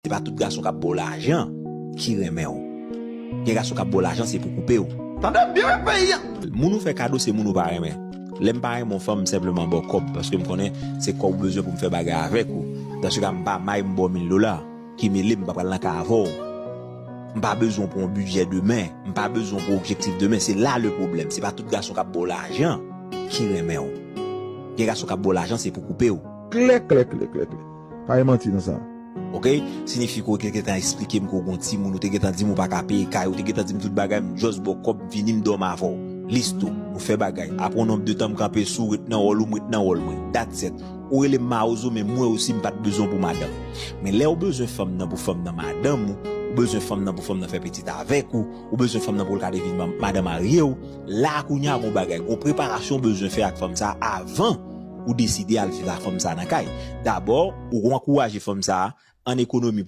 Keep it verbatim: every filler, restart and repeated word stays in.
Se pa tout gason k ap ba w lajan ki renmen w. Gen gason k ap ba w lajan, se pou koupe w. Tande byen, men peyi an. Moun ou fè kado, se moun ou pa renmen. Lè m pa renmen yon fanm, m senpleman ba w kòb, paske m konnen se kòb ou bezwen pou m fè bagay avèk ou. Dans ce cas, m pa may, m ba w mil dola, ki mele m, m pa pral nan kay avè w. M pa bezwen pou yon bidjè demen, m pa bezwen pou objektif demen. Se la le pwoblèm. Se pa tout gason k ap ba w lajan ki renmen w. Gen gason k ap ba w lajan, se pou koupe w. Klè, klè, klè, klè, klè. Pa gen manti nan sa. Ok? Siyifi ke w te gentan eksplike m ke w gon timoun, ou te gentan di m ou pa ka peye kay, ou te gentan di m tout bagay, m just ba w kòb, vini m dòmi avè w. Lis tou, nou fè bagay. Apre yon nonb de tan m kanpe sou, ret nan wòl ou, m ret nan wòl mwen. That's it. Ou rele m mawozo, men mwen osi m pa t bezwen w pou madanm. Men lè w bezwen fanm nan pou fanm nan madanm ou, ou bezwen fanm nan pou fanm nan fè pitit avèk ou, ou bezwen fanm nan pou l ka devin ma- madan marye w, la kounye a gon bagay, gon preparasyon w bezwen fè ak fanm sa a avan ou deside al viv ak fanm sa a nan kay. Dabò, ou ankouraje fanm sa a an ekonomi